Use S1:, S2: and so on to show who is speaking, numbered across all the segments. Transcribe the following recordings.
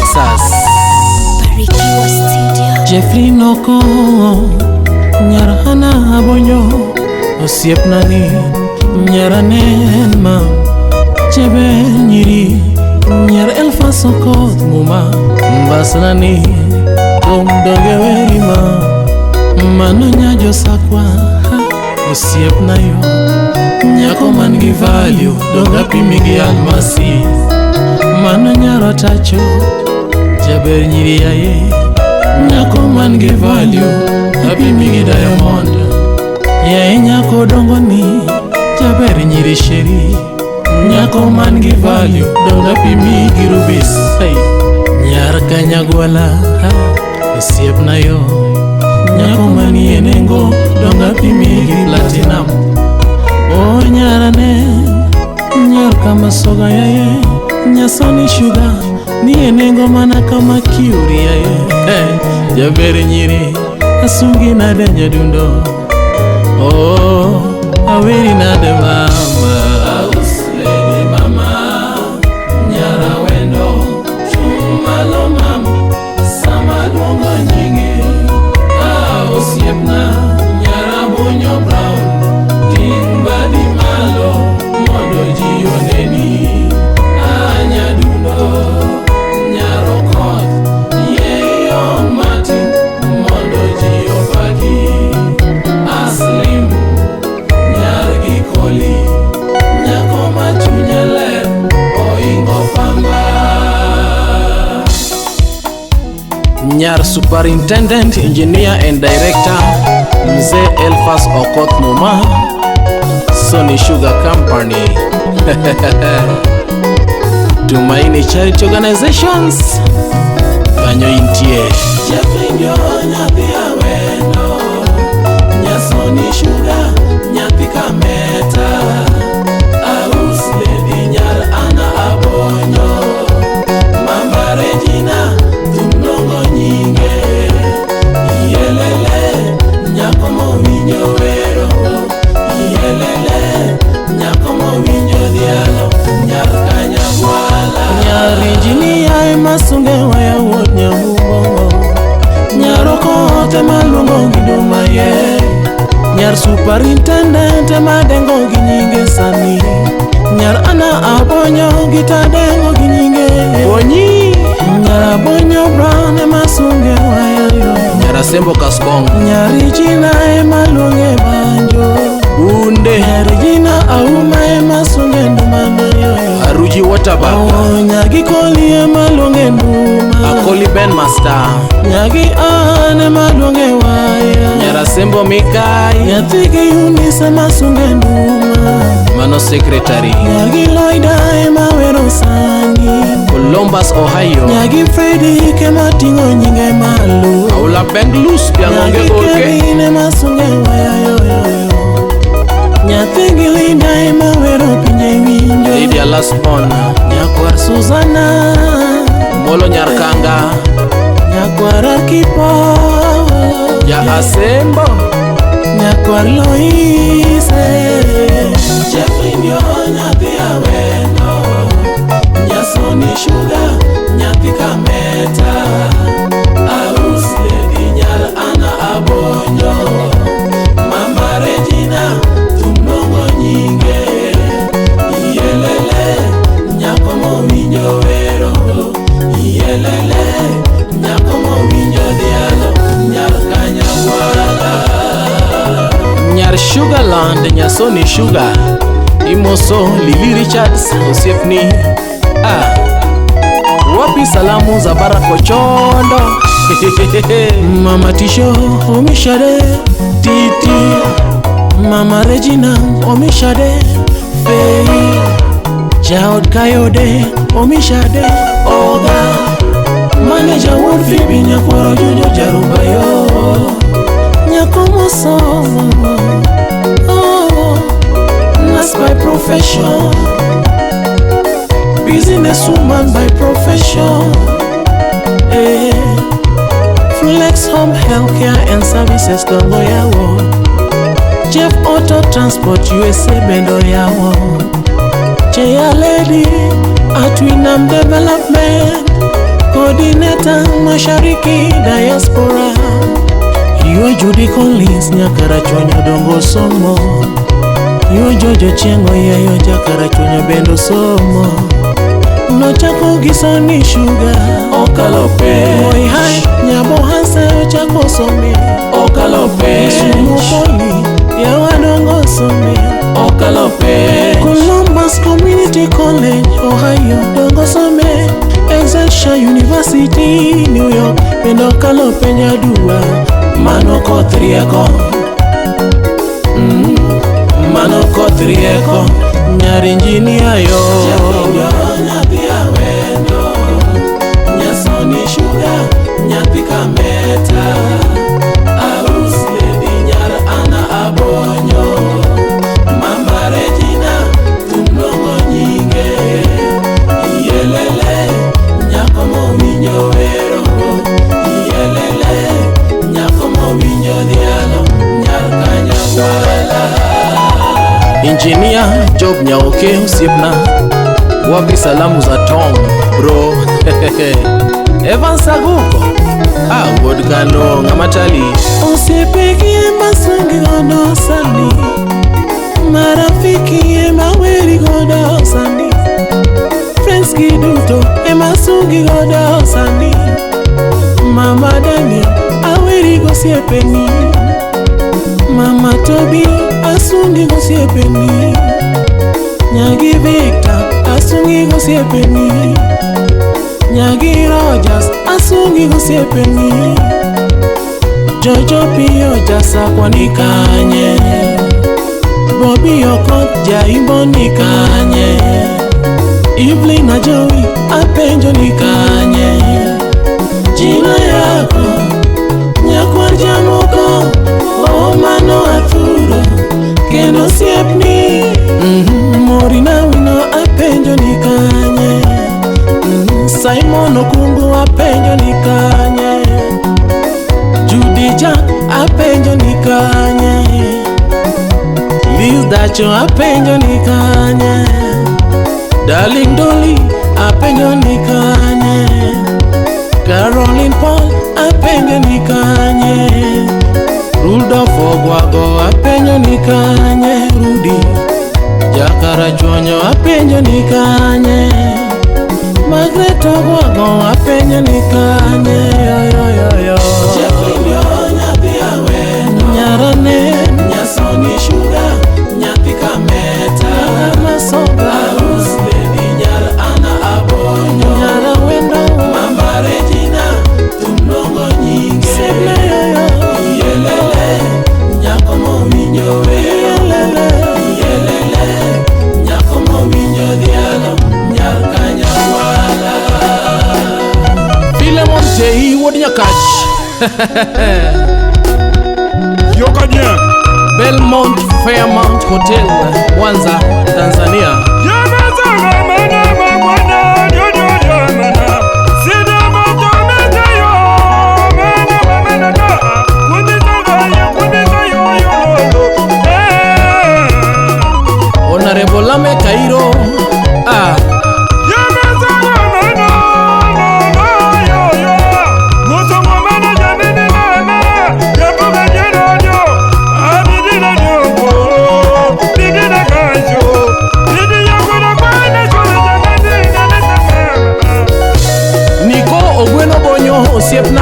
S1: Texas.
S2: Barikiwa Studio.
S1: Jeffrey Noko, nyar Hana Abonyo, osiepna ni nyara nen ma chebe nyiri, nyar Elfas Okoth Muma, mbasna ni kom donge weri ma mano nyajo sakwa ha, osiepna yo nyako man gi value donga pimi gi almasi mano nyaro tacho jaber nyiri yaye nyako man gi value apimi gi diamond yaye nyako dongo ni jaber nyiri sheri nyako man gi value donga pimi gi rubies hey. Nyar Kanyagwala ha, osiepna yo nyako manie nengo donga pimi gi platinum o nyara ne nyar kamasoga yaye nyasoni shuga nie nengo mana kama kiuri yaye hey, jaber nyiri asungi nade nyadundo oh aweri nade mama Aus lady mama nyara wendo chumalo mam sama luongo nyingi ah osiepna nyara bonyo brown ting' badi malo mondo ji oneni ah nyadundo nyaro koth yie Martin mondo ji opaki aslim nyar gikoli nyako ma chunye ler oingo pamba. Nyar Superintendent, Engineer and Director Mzee Elfas Okoth Muma, Sony Sugar Company. Tumaini Charity Organizations kanyo intie. Japenjo nyathi awendo Nyasoni Sugar nyathi Kameta Aus lady nyar Ana Abonyo Mama Regina thum nyinge Iyelele nyako mowinjo wero Iyelele nyako mowinjo dhialo nyar Kanyagwala Nyar injinia ema sunge waya wuod Nyamumo Nyar Okoth ema luongo gi duma ye Nyar superintendent ema dengo gi nyinge sani Nyar Ana Abonyo gi tadengo gi nyinge
S3: Bonyi
S1: Nyar Abonyo Brown ema sunge waya yo
S3: Nyar Asembo Kaskong
S1: Nyar Regina ema luonge banjo
S3: Bunde
S1: Nyar Regina Auma ema sunge nduma yo
S3: Aruji Waterberg
S1: Oh, Nyagi Koli ema luonge nduma
S3: Akoli Ben Master
S1: Nyagi An ema luonge waya
S3: Nyar Asembo Mikai
S1: Nyathigi Eunice ema sunge nduma
S3: Mano Secretary
S1: Nyagi Loida ema wero sani
S3: Columbus, Ohio
S1: Nyagi Fredrick ema ting'o nyinge malo
S3: Aula Benglus Biangonge
S1: Nyagi
S3: Golke
S1: Kevin ema sunge waya yoyoyo Nyathigi Linda ema wero pinje winjo
S3: Lydia Lastborn
S1: Nyakwar Suzana
S3: Molo Nyarkanga
S1: Nyakwar Arkipo
S3: Ja Asembo
S1: Nyakwar Loise Jeffrey nyathi awendo Nyasoni Sugar nyathi Kameta Aus lady nyar Ana Abonyo Mama Regina thum luongo nyinge Iyelele nyako mowinjo wero Iyelele nyako mowinjo dhialo nyar Kanyagwala
S3: Nyar Sugarland Nyasoni Sugar Imoso Lili Richards osiepni ah. Wapi salamu za Barack Ochondo
S1: Mama Tisho Omishade Titi Mama Regina Omishade Fei Jaod Kayode Omishade Oga Manager Wuod Fibi Nyakwaro Jojo Jarubayo Nyako mosomo oh, Nurse by profession Businesswoman by profession eh. Flex Home Healthcare and Services dongo yawo Jeff Auto Transport USA bendo yawo Chair Lady Atwinam Development Coordinator Mashariki Diaspora. Yo Judy Collins Nyakarachuonyo dongo somo. Yo Jojo Chieng' Oyeyo Jakarachuonyo bende somo. Nochako gi Sony Sugar
S3: Okalo penj.
S1: Moi High Nyabo Hanse ochako some.
S3: Okalo penj.
S1: Kisumu Poly yawa dongo some.
S3: Okalo penj.
S1: Columbus Community College Ohio dongo some. Excelsior University New York bende okalo penj aduwa.
S3: Mano koth rieko. Mano koth rieko.
S1: Nyar injinia yo.
S3: Jawinjo nyathi awendo. Nyasoni Sugar nyathi Kameta. Arus lady nyar Ana Abonyo. Mama Regina tumlongo nyinge. Iyelele nyako mowinjo wero. Iyelele nyako mowinjo dhialo. Nyar Kanyagwala. Engineer Job Nyaoke osiepna, wapi salamu za Tom bro? Evans Aguko, ah, wuod Kano ng'ama chali.
S1: Osiepe gi ema sungi godo sani. Marafiki ema weri godo sani. Friends gi duto ema sungi godo sani. Mama Daniel aweri gosiepeni. Mama Toby asungi gosiepeni. Nyagi Victor asungi gosiepeni. Nyagi Rogers asungi gosiepeni. Jojo Pio Jasakwa ni kanye. Bobby Okoth Jaimbo ni kanye. Evelyn Ajowi apenjo ni kanye. Jina yako nyakwar jamoko o mano athuro kendo osiepni. Morina Wino apenjo ni kanye. Simon Okungu apenjo ni kanye. Judy Jack apenjo ni kanye. Liz Dacho apenjo ni kanye. Darling Dolly apenjo ni kanye. Caroline Paul apenjo ni kanye. Rudolph Ogwago apenjo ni kanye. Rudy Jakarachuonyo apenjo ni kanye. Margaret Ogwago apenjo ni kanye. Yo yo yo yo.
S3: Jawinjo nyathi awendo.
S1: Nyarane
S3: Nyasoni Sugar nyathi Kameta.
S1: Masoga
S3: Arus lady nyar Ana Abonyo.
S1: Nyara wendo
S3: Mama Regina tumlongo nyinge.
S1: Seble yo yo.
S3: Iyelele nyako mowinjo wero.
S1: Yelele.
S3: Iyelele nyako mowinjo dhialo. Nyar Kanyagwala. Philemon Tei wuod Nyakach.
S4: Yoka bien.
S3: Belmont Fairmount Hotel, Mwanza, Tanzania. Honorable Lame Cairo. Ah, Nico Ogweno Bonyo osiepna.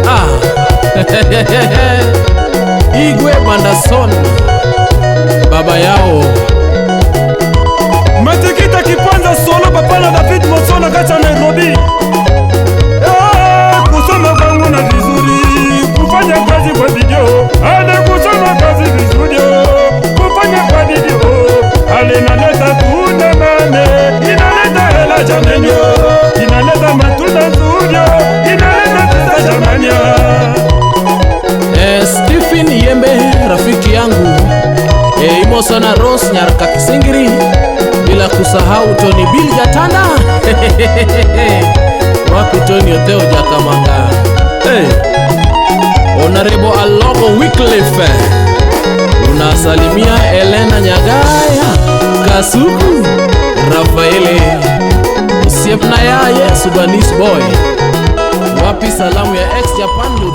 S3: Ah. Igwe Bandason. Baba yao.
S4: Matikita Kipanza solo papa na David Moso na kati ya Nairobi. Eh, kusoma kwangu na vizuri, kufanya kazi kwa video, ale kusoma kazi vizuri, kufanya kwa video, ale naleta tunda mame, inaleta hela jamani, inaleta matunda nzuri, inaleta pesa jamani.
S3: Stephen Yembe rafiki yangu. Imosona Rose Nyarka Kisingiri, bila kusahau Tony Bill Jatanda. Wapi Tony Oteo Jakamanga. Hey. Honorable Alogo Wycliffe, unasalimia Elena Nyagaya Kasuku Rafaele osiepna Ayaye Sudanese boy. Wapi salamu ya ex Japan?